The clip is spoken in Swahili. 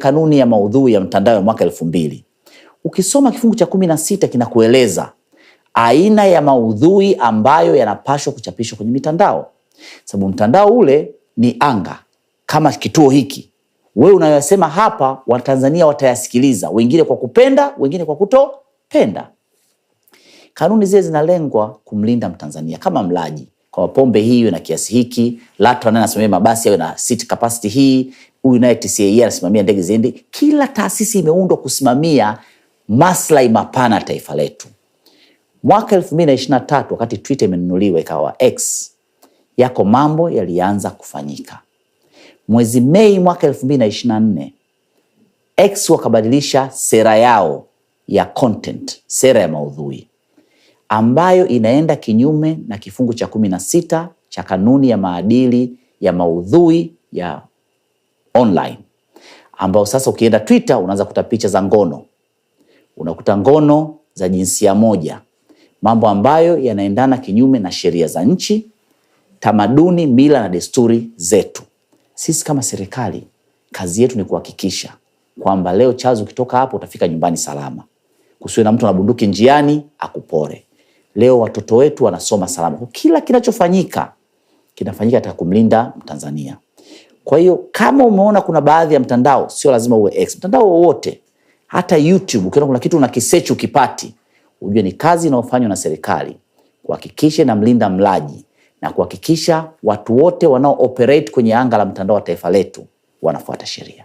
Kanuni ya maudhui ya mtandao ya mwaka 2000, ukisoma kifungu cha 16 kinakueleza aina ya maudhui ambayo yanapashwa kuchapishwa kwenye mitandao, sababu mtandao ule ni anga kama kituo hiki. Wewe unayosema hapa, Watanzania watayasikiliza, wengine kwa kupenda, wengine kwa kutopenda. Kanuni zile zinalengwa kumlinda Mtanzania kama mlaji, kwa pombe hii iwe na kiasi hiki, LATRA naye anasimamia mabasi yawe na seat capacity hii, huyu naye TCAA anasimamia ndege ziende. Kila taasisi imeundwa kusimamia maslahi mapana ya taifa letu. Mwaka 2023 wakati Twitter imenunuliwa ikawa X, yako mambo yalianza kufanyika. Mwezi Mei mwaka 2024 X wakabadilisha sera yao ya content, sera ya maudhui ambayo inaenda kinyume na kifungu cha 16 cha kanuni ya maadili ya maudhui ya online, ambao sasa ukienda Twitter unaanza kukuta picha za ngono, unakuta ngono za jinsia moja, mambo ambayo yanaendana kinyume na sheria za nchi, tamaduni, mila na desturi zetu. Sisi kama serikali, kazi yetu ni kuhakikisha kwamba leo Charles ukitoka hapo utafika nyumbani salama, kusiwe na mtu ana bunduki njiani akupore. Leo watoto wetu wanasoma salama. Kila kinachofanyika kinafanyika katika kumlinda Mtanzania. Kwa hiyo kama umeona kuna baadhi ya mtandao, sio lazima uwe X, mtandao wowote, hata YouTube, ukiona kuna kitu unakisearch ukipati, ujue ni kazi inayofanywa na serikali kuhakikisha inamlinda mlaji na kuhakikisha watu wote wanao operate kwenye anga la mtandao wa taifa letu wanafuata sheria.